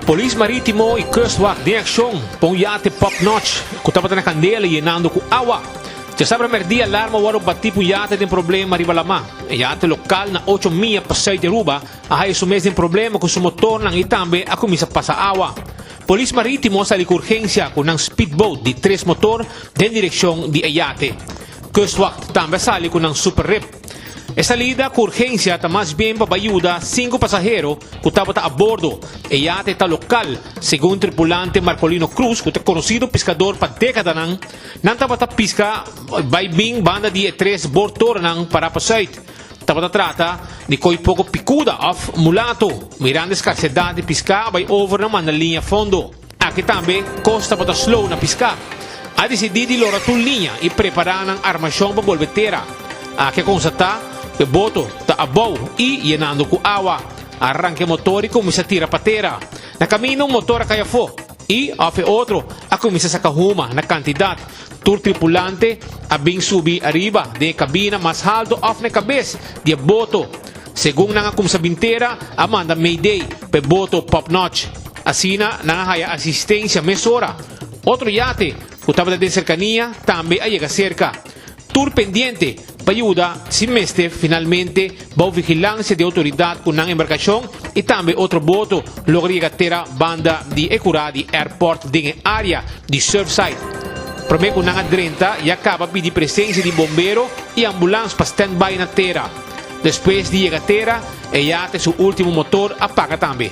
Polis Maritimo y Kustwacht den accion pa un yate Pop Notch cu tabata na candela yenando cu awa. Djasabra merdia alarma worde bati pa un yate den problema riba lama. E yate local na ocho mia pa zuid di Aruba a haya su mes den problema cu su motornan y tambe a cuminsa pasa awa. Polis Maritimo a sali cu urgencia cu nan speedboat di tres motor den direccion di e yate. Kustwacht tambe a sali cu nan super rip. E salida ku urgensia ta mas bien pa bai yuda sinku pasahero ku tabata a bordo. E yate ta lokal, segun tripulante Marcolino Cruz ku ta konosido piskador pa dekadanan. Nan tabata piska bai bin banda di e tres boortorennan pará pa sùit. Tabata trata di koi poko pikuda òf mulato. Mirando e skarsedat di piská a bai over na manda liña fondo. Aki tambe kos tabata slow na piská. A disidí di lora tur liña i prepará nan armashon pa bolbe tera. Aki a konstatá ku e boto ta abou i yenando ku awa. A ranka e motor i kuminsá tira pa tera. Na kaminda un motor a kai afó i òf e otro a kuminsá saka huma na kantidat. Tur tripulante a bin subi ariba den e kabina mas haltu òf na e kabes di e boto. Segun nan a kumsa bin tera, a manda Mayday pa e boto Pop Notch. Asina nan a haya asistencia mesora. Otro yate cu tabata den cercania tambe a yega cerca. Tur pendiente pa yuda si mester finalmente bou vigilancia di autoridad cu nan embarcacion y tambe otro boto logra yega tera banda di e cura di airport den e area di Surfside. Prome cu nan a drenta ya caba pidi presencia di bombero y ambulans pa standby na tera. Despues di yega tera e yate su ultimo motor a paga tambe.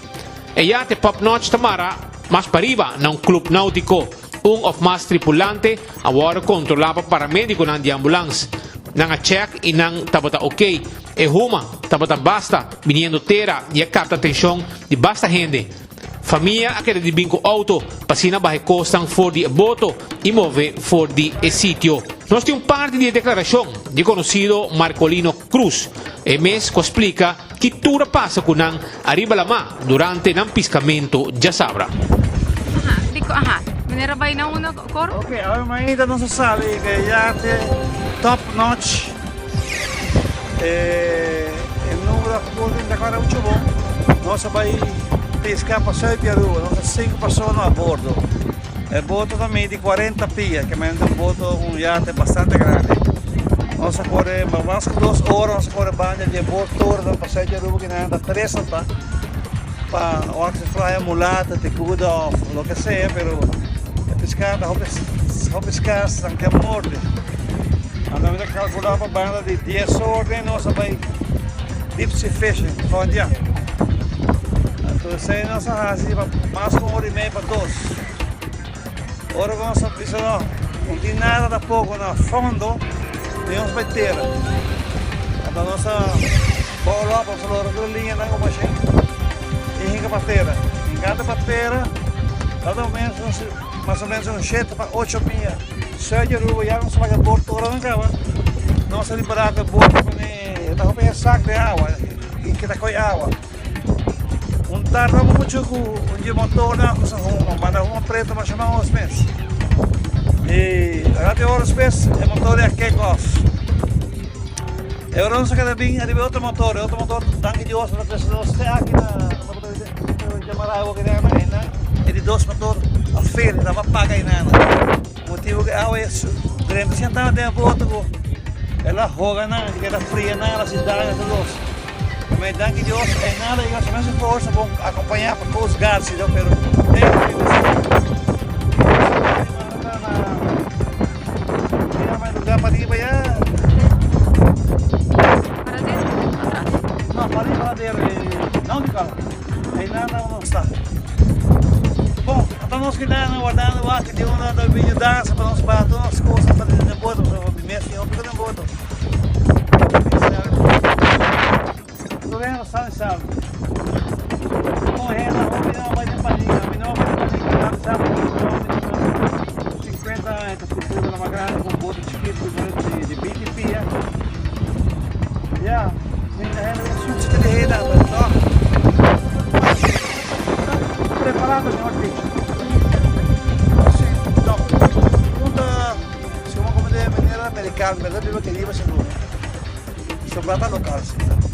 E yate Pop Notch ta mara mas pariba na un club nautico. Un of mas tripulante a worde controla pa paramediconan di ambulans. Nan a check y nan tabata ok. E huma tabata basta biniendo tera y a capta atencion di basta hende. Famia a keda di bin cu auto pa asina baha e cosnan for di e boto y move for di e sitio. Nos tin un parti di e declaracion di e conocido Marcolino Cruz. E mes cu a splica Ki tur a pasa ku nan ariba lamá durante nan piskamentu djasabra? Aha, diko aha. Meneer a bai na unda kor? Ok, awe mainta nos a sali ku e yate Top Notch. E numero a por tin ta kora mucho bon. Nos a bai piska pa Zuid di Aruba. Nos ta sinku persona a bordo. E boto ta midi 40 pia, ke men ta un boto, un yate bastante grandi. Nos a kore mas ku dos ora, nos a kore banda di e boto tur nan pasai di Aruba kinan ta tres nan ta pa wak si fly a mulata, tikuda of loke sea, pero e piska ta hopi hopi skas nan ke morde. Anto mi ta kalkula pa banda di dies or den nos a bai deep sea fishing fondia. Anto esei nos a hasi pa mas ku un ora i mei pa dos. Ora ku nos a bisa no, no tin nada tampoko na fondo, mi nos bai tera. Anto nos a bouw op, nos a lora tur e liñanan ku mashin i hinka pa tera. Hinkando pa tera, dado momento nos mas o menos un shete pa ocho mia sùit di Aruba ya nos a laga e bort ora nan kaba nos a ripará ku e bort ta pone ta hopi sak den awa i kita koi awa. Un tarda mucho ku un di e motornan ku sa huma, manda huma preto masha mas mes. I rato e ora despues e motor ya kick off. E ora nos a keda bin ariba e otro motor, e otro motor danki Dios nos a trese nos te aki na e di dos motor a fail, e tabata paga einan. Motibu ku e awa e drenta sentá den e boto ku el a hoga nan, el a keda fria nan, el a hasi daño tur dos. Me danki Dios e nada yega su mes forsa bon acompaña pa Coast Guard si pero lugar para riba ya. No, para riba paradero nautical. Ahí nada uno está. Bom, ata nos que nada guardando aqui de una da vídeo dança para nos para todas as coisas para dentro do boto, mesmo não fica no boto. Americano, pero biba que riba seguro. Sobra ta local.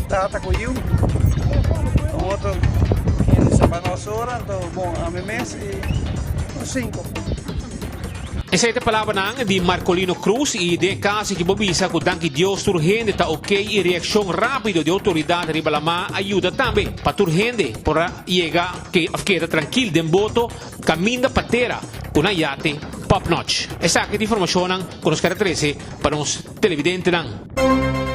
Tata cu yiu. Un otro Pa nos ora, anto bon, ami mes y nos cinco. Esei ta palabranan di Marcolino Cruz y den e caso aki bo bisa cu danki Dios tur hende ta ok y reaccion rapido di autoridad riba lama a yuda tambe pa tur hende por a yega of keda trankil den boto caminda pa tera cu nan yate Pop Notch. Esaki ta informacionnan cu nos kere trece pa nos televidentenan.